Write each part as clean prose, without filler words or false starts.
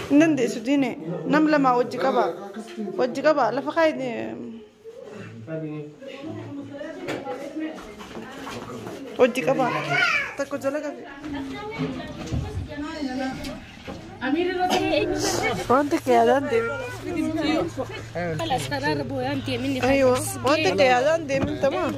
Hin dandeessu diine nam lamaa wajji qaba. Wajji qaba lafa kaayi. Wajji qaba. Takko jala qabi. Wanta kee yaadaan deemin. خلاص قرار ابوي انت مني. أيوة wanta kee yaadaan deemin tamam.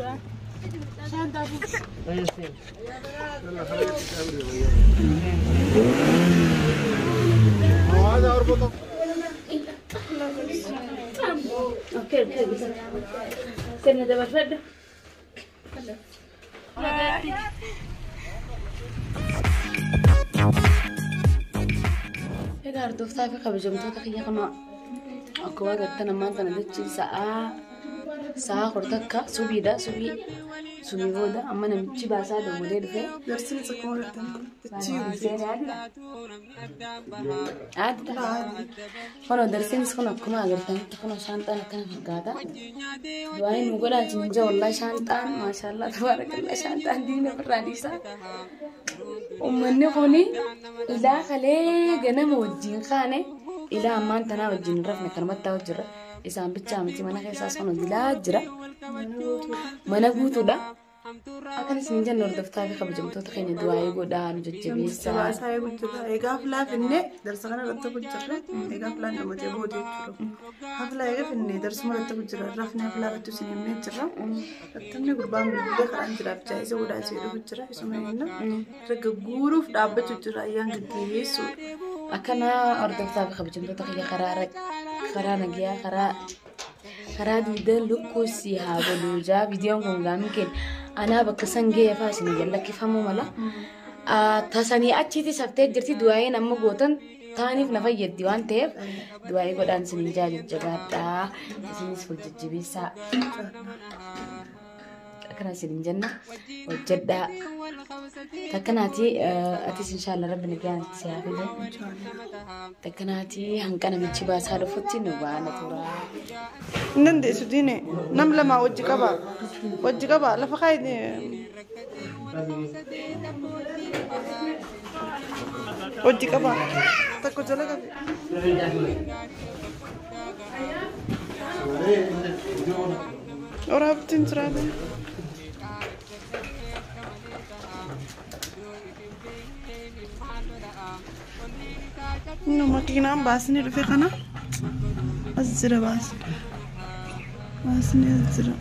اوكي اوكي سنة دبر فرد. Egaa hordoftaa fi kabajamtoota kiyya kana akkuma agartan ammaan tana jechuun sa'a 11 subiidha. Subii booda amma namichi baasaa dawwalee dhufe. Darsiin akkuma agartan Adda. Kun darsiinis kun akkuma agartanitti kun shaanxaan akkana fakkaata. Du'aan nu godhaa jiru jaa wallahi shaanxaan maashaallah tabaarakallaa shaanxaan diina ofirraa dhiisaa. Uummanni kuni ilaa kalee ganama wajjin kaane ilaa ammaan tanaa wajjin hin rafne kanumatti taa'u jira. Isaan bichaa miti mana keessaas kun ilaa jira. Mana guutuudha. Akkan isin jennu hordoftaa fi kabajamtoota keenya du'aayii godhaa nu jajjabeessaa. Baasaa eegu jira. Egaa haflaa finne darsa kana irratti hojjirra. Egaa haflaan dhumatee booda jechuudha. Haflaa eega finne darsuma irratti hojjirra. Rafne haflaa irratti isin himnee jirra. Rattamni gurbaan bilbilee karaan jiraaf jaayisa godhaa jedhu jira. Isuma jenna. Irra guuruuf dhaabbachuu jira. Ayyaan gaggeessuudha. Akkana hordoftaa fi kabajamtoota kiyya karaa nagayaa karaa diidaa lukkuu si haa godhu jaa viidiyoon kun gaamiin keenya anaa bakka san ga'ee fa'aa isin jallakkifamuu mala. Tasanii achiitti saftee jirti du'aayin amma gootan taaniif na fayyaddi waan ta'eef du'aayii godhaan isin jaa jajjabaadhaa isinis wal jajjabeessaa. Akkana isin jenna hojjedhaa. Takkanaati atis inshaalla rabbi nagaan si haa fidu. Takkanaati hanqa namichi baasaa dhufutti nu baana tura. Hin dandeessu diine nam lamaa wajji qaba. Wajji qaba lafa kaayi. Wajji qaba. Takko jala qabi. Waraabtiin jiraate. Inni makiinaan baasni dhufe kana as jira baasni. Baasni as jira.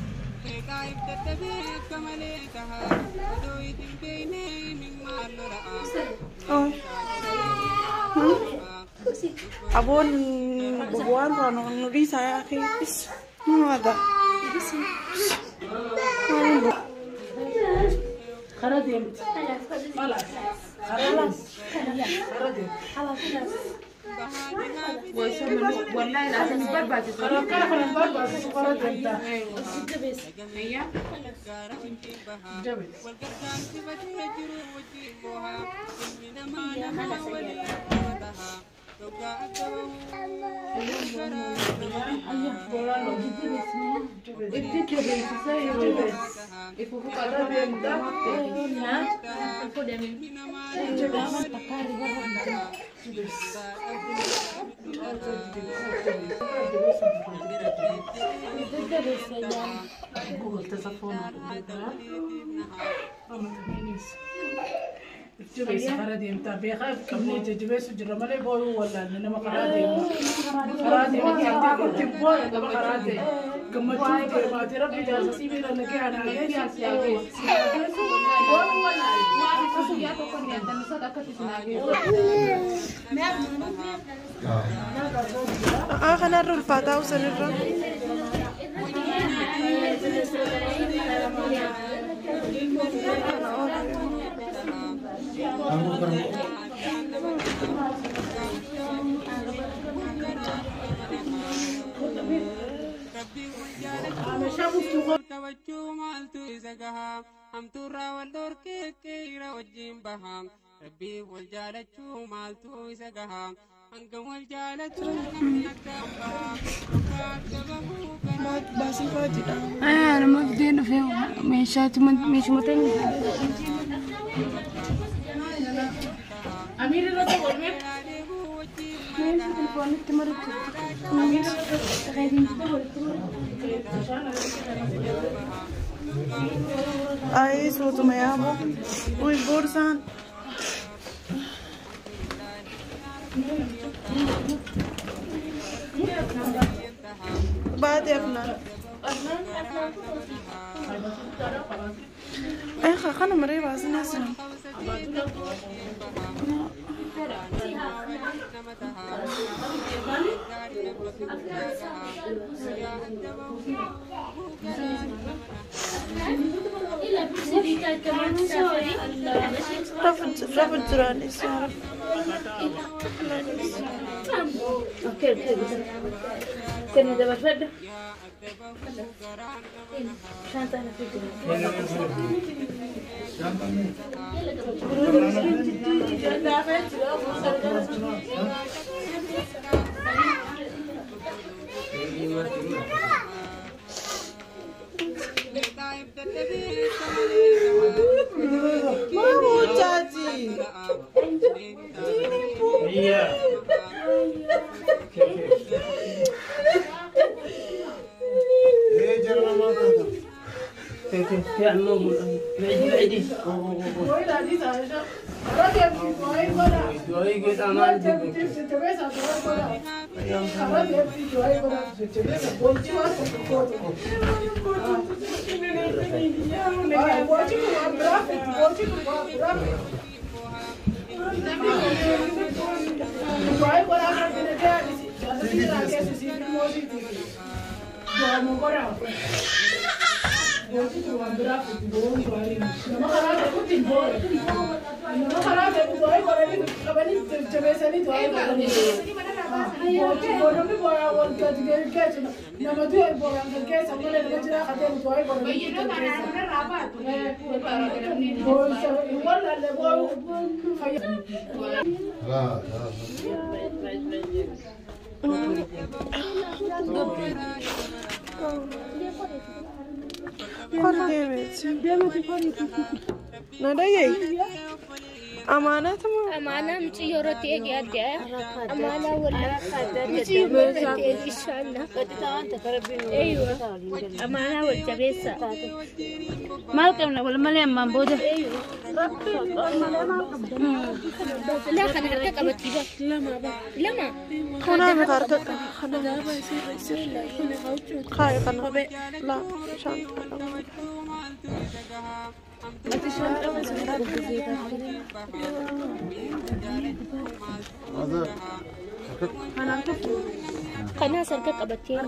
Aboon waan nu dhiisaa yaa akhi. Is maada. Kanarra ulfaataa usanirra. Baasii fa'aatiidha. Nama fidee dhufee meeshaatu meeshuma ta'e. Ay, suutuma yaabo. Uy, boorsaan. Baatee afnaan. Ay, kana maree baasinaa sina. رفض جرانيس يا رب. اوكي كنا دابا تبدا شنطة انا في ماما جاتي أمانة متيورتي أجي أمانة ولا متيورتي إن شاء الله. أيوة أمانة والجبيسة. مالكم ولا مالي أمان بوده. أيوة. لا خلنا نركب أبتيبا. لا ما. خنا مغارتك خنا. خاي خنا. لا شانت. قناة سرقة قبتين.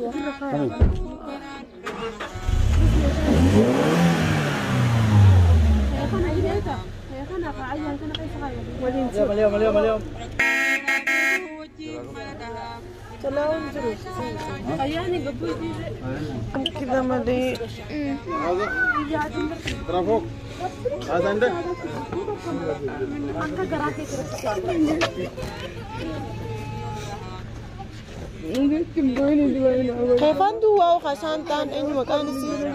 كذا مالي. ترى فوق هذا عندك. كيف عنده واو خشان تان إني مكان يصير.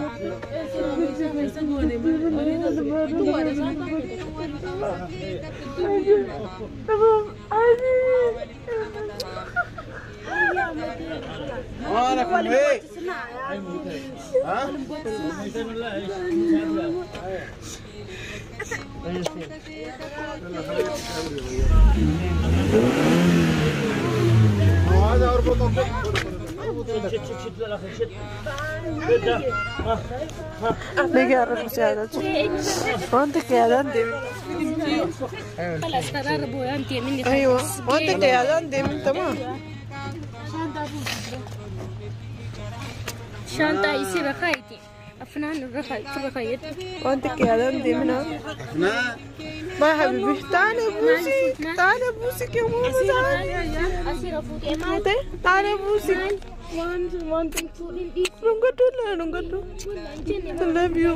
خلاص قرار ابوي انت مني. ايوه وانت قاعده من تمام. شنطة يصير خايتي أفنان الرخايت رخايت. وانت قاعدة منها أفنان. ما حبيبي تعالي بوسي تعالي بوسك يا ماما تعالي. أصير أفوت تعالي بوسك. نقدر لا نقدر. I love you.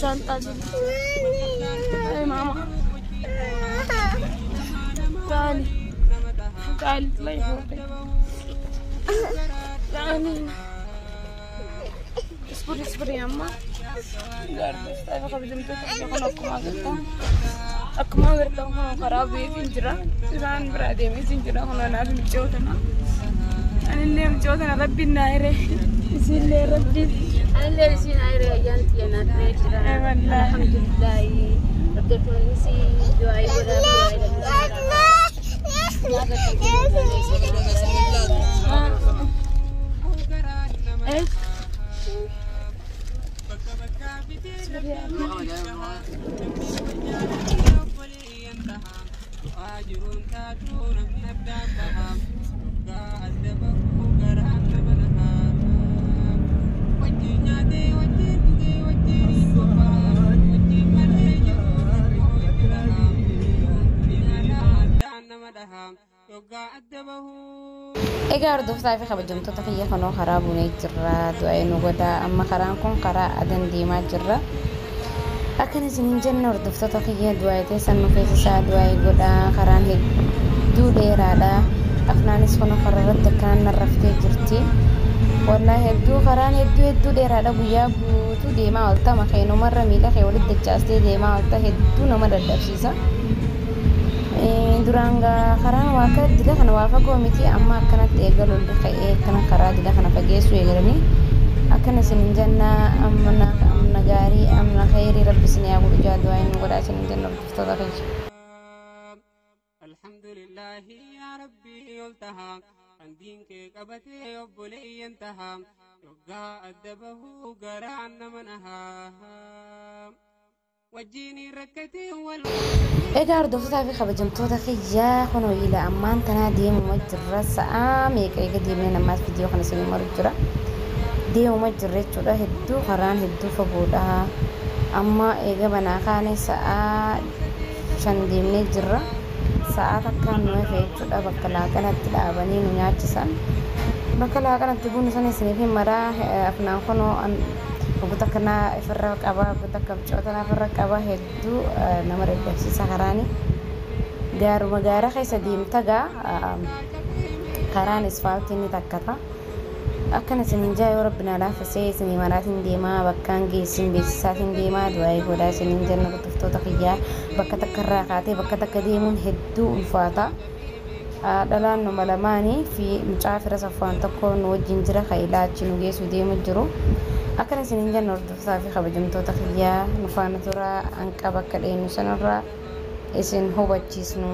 شنطة. ماما. تعالي تعالي اطلعي فوقي تعالي اصبري اصبري يا أما. Akkuma agartan kun karaa bu'eetiin jira. Isaan biraa deemeetiin jira. Kun anaaf miccoo tana. Anillee miccoo tana rabbiin naa hire. Isiillee rabbiin. Anillee isiin ayire ayyaan xiyyanaa turee jira. Alhamdulillahi. Hordoftoonnis du'aa godhaa du'aa. Egaa hordoftoota fi kabajamtoota kiyya kanoo karaa buunee jirra. Du'aa nu godhaa. Amma karaan kun karaa adan deemaa jirra. Akkana isin hin jenne hordoftoota kiyya du'aa teessan nu keessisaa du'aa godhaa. Karaan hedduu dheeraadha. Afnaanis kun karaa irratti akkanaan narraftee jirti. Wallaahi hedduu karaan hedduu hedduu dheeraadha. Guyyaa guutuu deemaa oolta. Makeenumarra miila kee walitti dachaastee deemaa oolta. Hedduu nama dadhabsiisa. Duraan karaan waa akka dila kana waa fagoo miti amma akkanatti eegaluun ka'ee akkana karaa dila kana fageessuu eegalanii akkana isin hin jenna amna amna gaarii amna khayrii rabbi isin yaa godhu jaa du'aa inni godhaa isin hin jenna hordoftoota kiyya. Alhamdulillahi yaa rabbi ol taha kan diinkee qabatee obboleeyyan taha yoggaa adda bahuu garaan nama nahaa. Egaa hordoftoota fi kabajamtoota kiyyaa kunoo ila ammaan tanaa deemuma jirra. Sa'aa meeqa eega deemnee namaas viidiyoo kana isin maru jira. Deemuma jirra jechuudha. Hedduu karaan hedduu fagoodha. Amma eega banaa kaane sa'aa 5 deemnee jirra. Sa'aa takkaan nu hafe jechuudha. Bakka laaqanatti dhaabanii nu nyaachisan. Bakka laaqanatti buunu sana isiniif hin maraa. Afnaan kunoo Oggota akkanaa ifirra qaba, oggota akka bicoota ofirra qaba. Hedduu nama dadhabsiisa karaani. Gaaruma gaara keessa deemta gaa karaan isfaaltiin ni takkata. Akkana isin hin jaa yoo rabbi na laaffisee isinii maraatiin deemaa bakkaan geessin beeksisaatiin deemaa du'aa godhaa isin hin jenna hordoftoota kiyyaa bakka takka irraa kaatee bakka takka deemuun hedduu ulfaata. Dhalaan numa lamaanii fi mucaa fira saffaan tokko nu wajjin jira kan ilaachi nu geessu deemu jiru. Akkana isin hin jenna hordoftoota fi kabajamtoota kiyyaa nu faana turaa hanqa bakka dheenyu sanarraa isin hubachiisnu.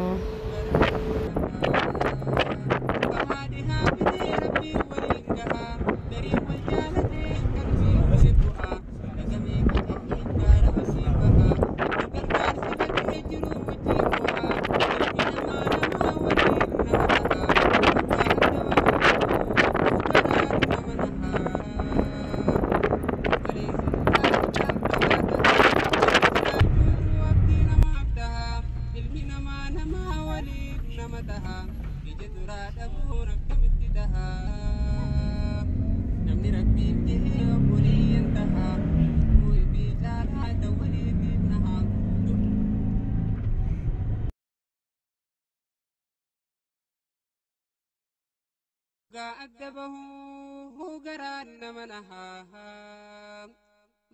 Adda bahuu garaan nama nahaa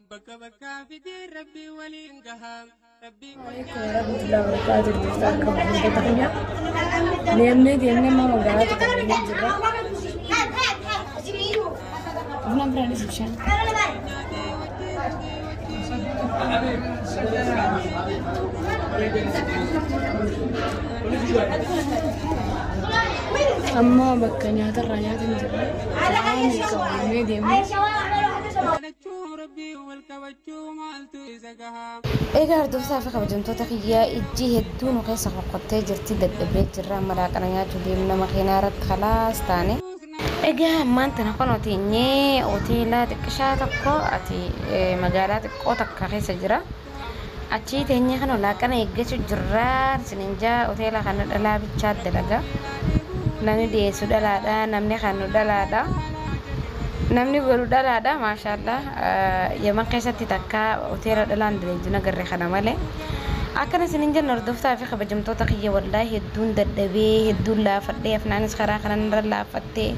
bakka bakkaa fidee rabbi waliin gahaa. Deemnee deemnee amma magaalaa tokko deemnee jirra. Afnaan biraanis bishaan. Amma bakka nyaatarraa nyaata hin jirre. Sa'aa meeqa deemnee deemnee. Egaa hordoftoota fi kabajamtoota kiyyaa ijji hedduu nu keessa qoqqottee jirti dadhabee jirra amma laaqana nyaachuu deemna makiinaa irratti khalaas taane. Egaa ammaan tana kun oteenyee hoteela xiqqishaa tokko ati magaalaa xiqqoo takka keessa jira. Achii teenyee kan laaqana eeggachuu jirra. Sininjaa hoteela kana dhalaa bichaa dalaga. Namni dhiyeessu dhalaadha. Namni kanu dhalaadha. Namni godhu dhalaadha. Maashaallah. Yaman keessatti takka hoteela dhalaan dalagu nagarre kana malee. Akkana isinin jenna hordoftaa fi kabajamtoota kiyya wallaahi hedduun dadhabee hedduun laafadhee afnaanis karaa kanan irra laafattee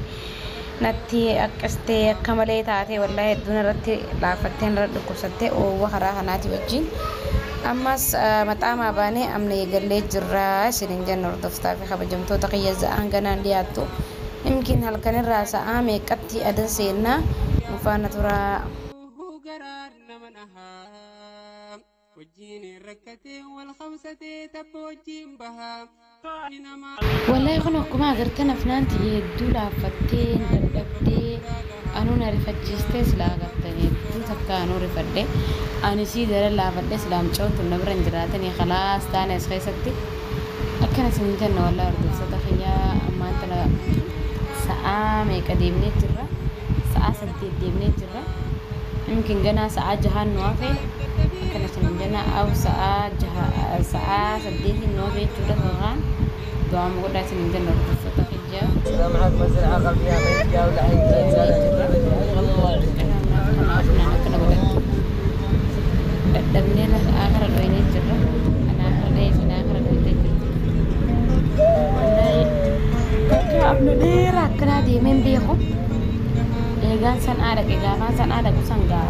natti akkastee akka malee taatee wallaahi hedduun irratti laafattee irra dhukkubsattee oowwa karaa kanaati wajjin. Ammas maxaamaa baanee amna eegallee jirra isinin jenna hordoftaa fi kabajamtoota kiyya za'aan ganaan dhiyaattu. Imkiin halkanirraa sa'aa meeqatti adan seennaa nu faana turaa. Wallahi kun akkuma agartan afnaanti hedduu laaffattee dadhabdee anuun ariifachiistee silaa agartan hedduu takka anuu rifadhe ani sii dara laafadhe silaa mucoon tun na bira hin jiraatanii khalaas taane as keessatti akkana isin jenna wallahi hordoftoota kiyyaa ammaan tana sa'aa meeqa deemnee jirra sa'aa 8 deemnee jirra يمكن ganaa sa'aa 6 nu hafe akkana isin jenna aw sa'aa 6 sa'aa 8 nu hafe jechuudha sababaan du'aa godhaa isin jenna hordoftoota kiyyaa. Dadhabnee akara dhoynee jirra. Ana akara dhee isin akara dhoytee jirti. Wallahi bakka abna dheeraa akkanaa deemeen beeku. Eegaan san dhaqe gaafaan san dhaqu san gaa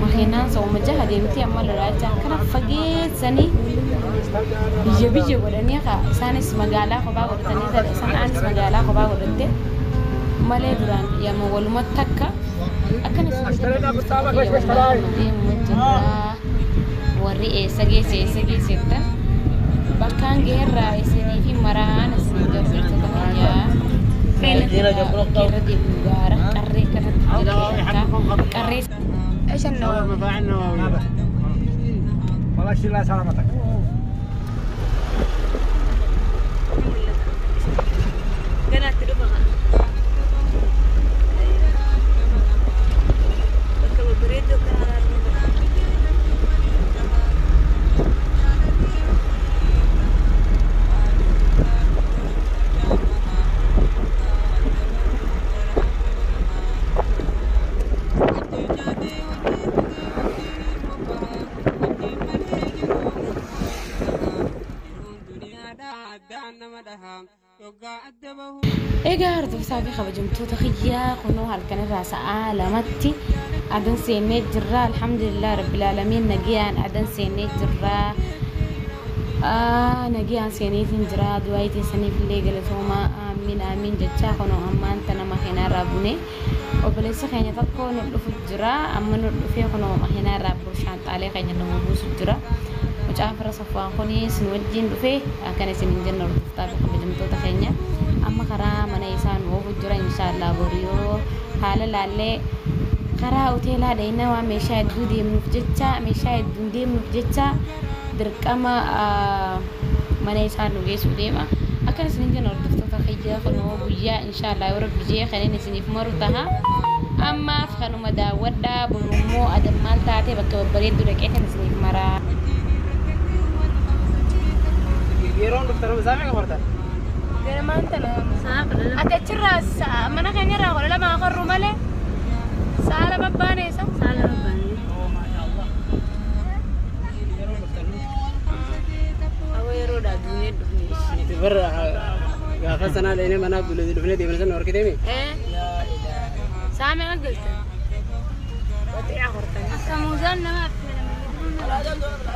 makiinaan sooma jaha deemtee amma lolaacha akkana fageessanii biyya biyya godhanii haa isaanis magaalaa kophaa godhatanii sanaanis magaalaa kophaa godhatte malee duraan yamma walumatti akka akkana deemu jira warri eessa geesse eessa geessettan bakkaan geerraa isinii fi maraan isin jabbiirtota kiyyaa. Irra deemu gaara qarree kanatti qarree. ايش النووي؟ المفاعل النووي والله شيل الله سلامتك. قناة ربغة بريدو Egaa hordoftoota fi kabajamtoota kiyyaa kunoo halkan irraa sa'aa 2tti adan seennee jirra. Alhamdulillah rabbil aalamiin nagayaan adan seennee jirra. Nagayaan seeneetiin jira. Du'aa teessaniif illee galatoomaa amiin amiin jechaa kunoo ammaan tana makiinaa irraa bune obboleessa keenya tokko nu dhufu jira. Amma nu dhufee kunoo makiinaa irraa shaanxaalee keenya nu buusu jira. Mucaan fira Safwaan kunis nu wajjin dhufee akkana isin hin jenne hordoftoota fi kabajamtoota keenya. Amma karaa mana isaa nu oofu jira inshaallah boriyoo haala laallee karaa hoteelaa dhayina waan meeshaa hedduu deemnuuf jecha meeshaa hedduun deemnuuf jecha dirqama mana isaa nu geessu deema. Akkana isin hin jenne hordoftoota kiyya kunoo guyyaa inshaallah yoo rabbi jee kanneen isiniif maru taha. Ammaaf kanuma daawwadhaa borummoo adan maal taate bakka babbareedduu dhaqee kan isiniif maraa. Ati achirraa mana keenyarraa 12 qarru malee sa'a 2 baaneessa. Sa'a 2 baane. Awwa yeroodhaa duunee dhufne. Barra gaafa sanaa dheenee mana dhufnee deemne sana horkiteemi. Sa'a meeqa galte? Waxiica hortanii. Akka muuzaan nama affeelame.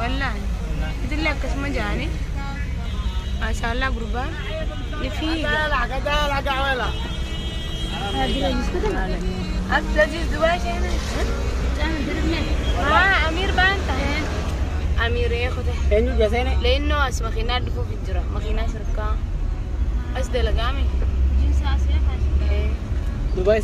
والله دلك كسمة جاني ما شاء الله قربان نفيق أمير بانتا أمير ياخده لأنه أس مخينات دفو في الجرة مخينات شركة أس دلقامي. دبي.